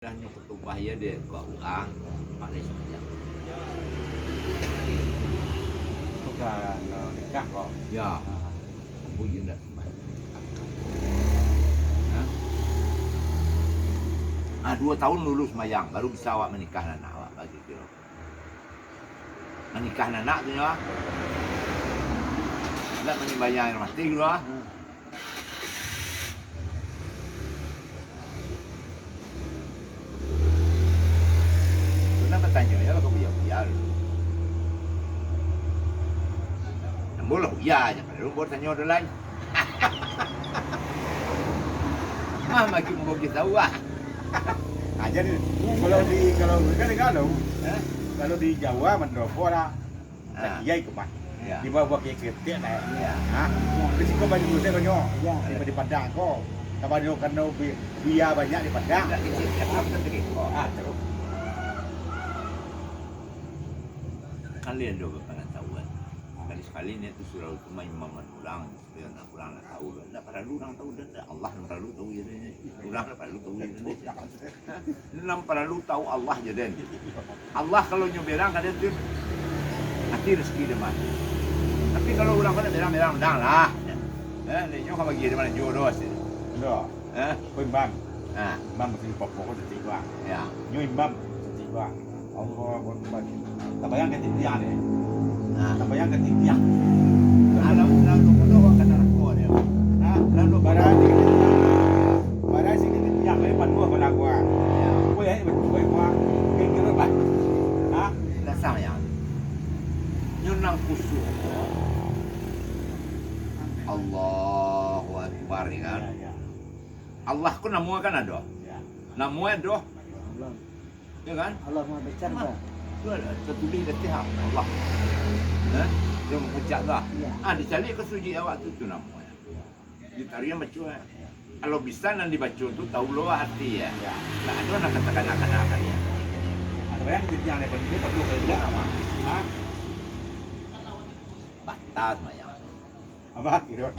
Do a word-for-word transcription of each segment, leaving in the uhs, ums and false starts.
Dah nyo khutubah iyo dek ka urang, Pak Lais Panjang. Bukan, eh, nikah ko. Ya. Ah. Ambo iyo ndak sumbayang. Hah? Ah, duo taun lulus sumbayang, baru bisa awak manikah anak awak, bagi kiro. Manikah anak tu nyo. Ndak manimbayang air mati dulu ah. Tu nan batanyo, yo lah ka buya-buya dulu. Ambo lah buya, jan pado ambo tanyo tu lai. Ah, makin ambo tahu ah. Ah, jadi, kalau di, kalau, kan kalau, eh, kalau di Jawa, Mandoko lah. Ah. Kiai ko mah. Ya. Di bawah kiai ketek nah. Ya. Ha? Di siko banyak dosa banyak. Ya. Di, di Padang ko. Kabanyo karano bi-, biaya banyak di Padang. Dak kecil, dak kecil. Ah, terus. Kalian juga pernah tahu kan. Sekali-sekali niat tu surau tu mah imam urang. Yo, nak urang lah tahu, ndak paralu urang tahu, dah, dah. Allah nan paralu tahu je, dah. Urang ndak paralu tahu je, dah. Nan paralu tahu Allah je, dah. Allah kalau nyo berang ka den tu, ati rezeki den mah. Tapi kalau urang ko ndak berang-berang, undang lah. Eh, nyo ka bagi den mah jodoh sih. Dah. Eh? Ko imam. Ah. Imam mesti pokok ko titik bang. Ya. Nyo imam titik bang. Allahu Akbar. Tabayang ka titik ni. Ah. Tabayang ka titik. Alam, alam tu bodoh ka narako dia. Ah, lalu barani, barani ka titik ni, panuah balaguan. Ya. Ko ya, batua ko. Kira-kira bah. Ah. Dasar ya. Nyo nan khusyuk. Allahu Akbar, ya kan? Ya, ya. Allah ko namo kan ado. Ya. Namo ado. Allah. Ya kan? Allah Maha Besar, Pak. Tu ado tatulih di ateh Allah. Eh? Dia mangecek tu. Ya. Ah, dicaliak ka sujud awak tu, tu namo. Ya. Ditariang baco, eh. Kalau bisa nan dibaco tu tahu lo arti, ya. Ya. Ndak ado nak katakan akan-akan, ya. Ado yang kerja ni, betul, betul, betul, apa? Ha? Batal sembahyang. Apa? Kira.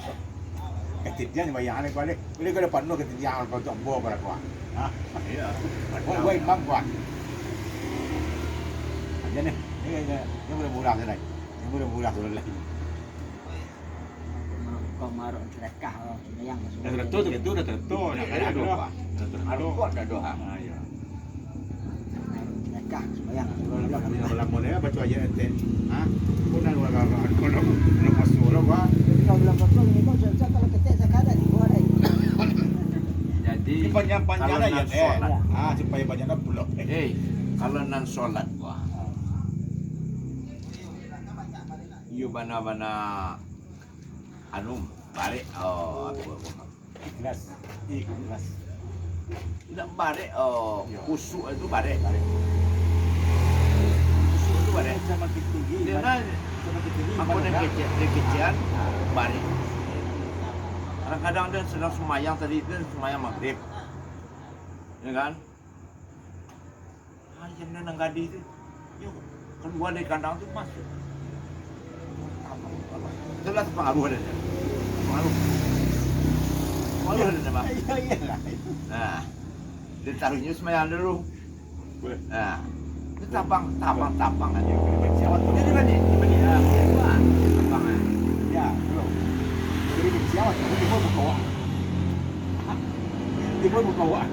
Ketidian bayang ni balik. Boleh kada panuah ketidian kalau tu ambo pada kuah. Ha? Iya. Wah, wah, imam kuah. Aja nih. Ini, ini, ini boleh murah tu, Nay. Ini boleh murah tu, Nay. Kau marok sedekah, oh, sembahyang. Dah tentu tu, tu dah tentu. Dah ada doa. Dah tentu. Ada doa. Ah, iya. Sedekah, sembahyang. Kalau dia baca ayat enten, ha? Pun dah dua kali, kalau, kalau puasa lah, Pak. Jadi kalau bulan puasa ni, kau siap-siap kalau ketek saya kada di luar, eh. Jadi, panjang-panjang kalau lah ya, nak eh. Solat. Ah, supaya banyak nak pulang. Eh, kalau nan solat, wah. Iyo bana-bana anu, barek, oh, apo, apo. Ikhlas. Ikhlas. Indak barek, oh, khusyuk itu barek. Barek. Khusyuk itu barek. Samakin tinggi, samakin tinggi iman urang. Apo nan kecek, nan kecekan, barek. Kadang-kadang den sadang sumbayang tadi, den sumbayang magrib. Ya kan? Ah, jan nan gadih tu, nyo kalua dari kandang tu, masuak. Itulah pangaruah dia. Pangaruah. Pangaruah dia, Bang. Iya, iya lah. Nah, dia taruhnyo sumbayang dulu. Boleh. Nah, itu tabang, tabang, tabang aja. Boleh. Jadi, bani, bani, ah, tabang, ah. Ya, bro. Jadi, siapa? Timbul muka awak. Timbul muka awak.